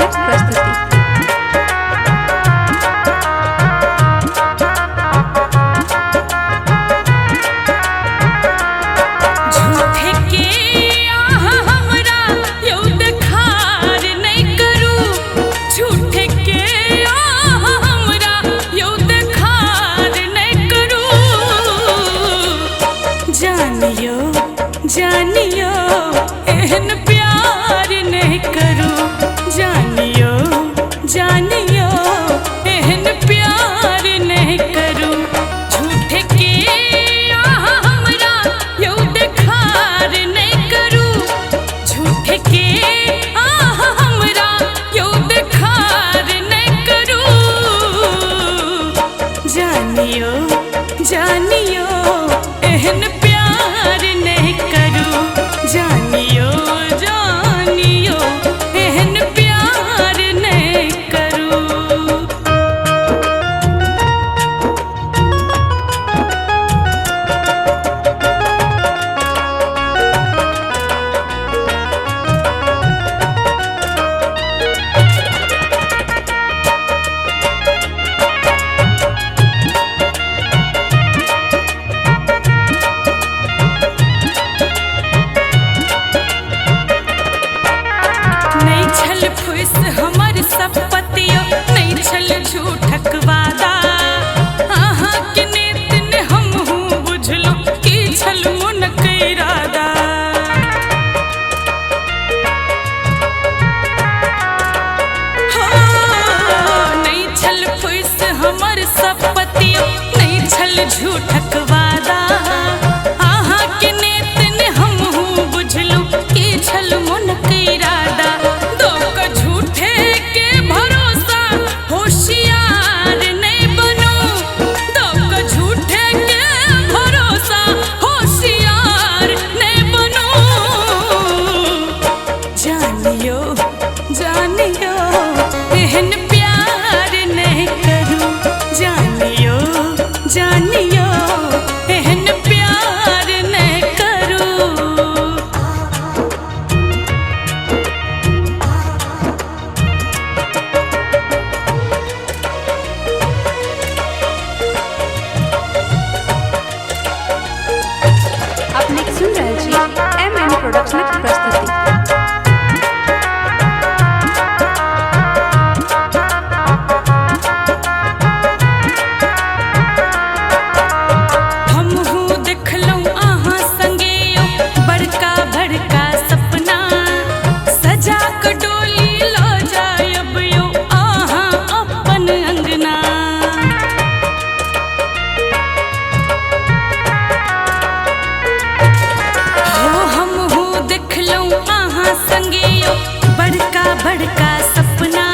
प्रोडक्शनक प्रस्तुति। झूठे के आहा हमरा यौ देखार नहि करू, झूठे के आहा हमरा यौ देखार नहि करू। जानियो जानियो एहन प्यार नहि करू, जानियो जानियो एहन प्यार नहि करू। झूठे के आहा हमरा यौ देखार नहि करू, झूठे के आहा हमरा यौ देखार नहि करू। जानियो जानियो एहन प्यार नहि करू, जानियो जानियो एहन प्यार नहि करू। नहि छल फुस हमर सपतियो, नहि छल झूठक वादा। अहाँके नेत ने हमहूँ बुझलहुँ की छल मोनक इरादा। हो नहि छल फुस हमर सपतियो, नहि छल झूठक वादा। अहाँके नेत ने हमहूँ बुझलहुँ की छल मोनक इरादा। दो क झूठे के भरोसा होशियार नहि बनू, दो क झूठे के भरोसा होशियार नहि बनू। जानियो जानियो एहन प्यार नहि करू, जानियो जानियो एहन प्यार नहि करू। अपने सुन रहल छी एम एन प्रोडक्शनक प्रस्तुति। हमहूँ देखलहुँ अहाँ संगे यौ बड़का बड़का सपना, सजा कऽ डोली लऽ जायब यौ अहाँ अपन अंगना। हो हमहूँ देखलहुँ अहाँ संगे यौ बड़का बड़का सपना,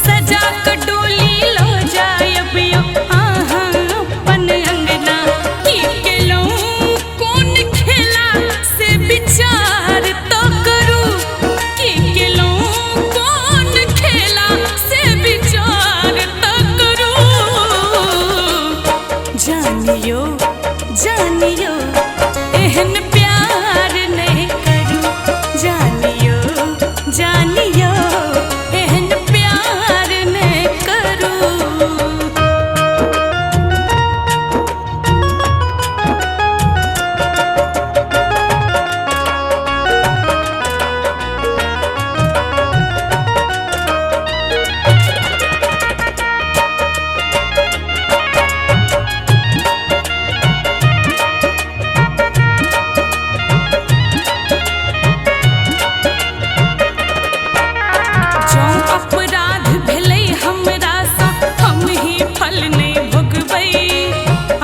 सजा कऽ डोली लऽ जायब यौ अहाँ अपन अंगना। की केलहुँ कोन खेला से विचार तो करू, की केलहुँ कोन खेला से विचार तो करू। जानियो जानियो एहन प्यार नहि करू, जानियो जानियो एहन प्यार नहि करू। जौं अपराध भेलै हमरासँ हम ही फल नहि भोगबै,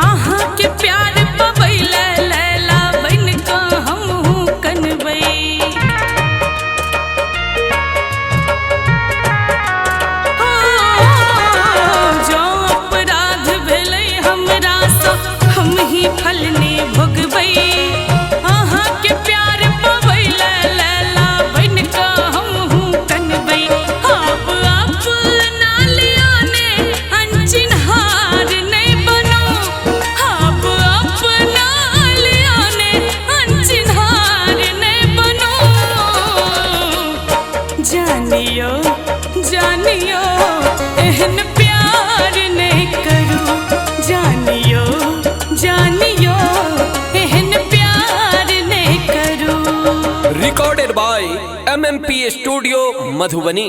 अहाँके प्यार पबै लए लैला बनि कऽ हमहूँ कनबै। हो जौं अपराध भेलै हमरासँ हम ही फल नहि भोगबै, अहाँके प्यार पबै लए लैला बनि कऽ हमहूँ कनबै। आब अपना लियाने अनचिन्हार नहि बनू, आब अपना लियाने अनचिन्हार नहि बनू। जानियो जानियो एहन प्यार नहीं करू, जानियो जानियो एहन प्यार नहीं करू। Recorded by MMP studio Madhubani.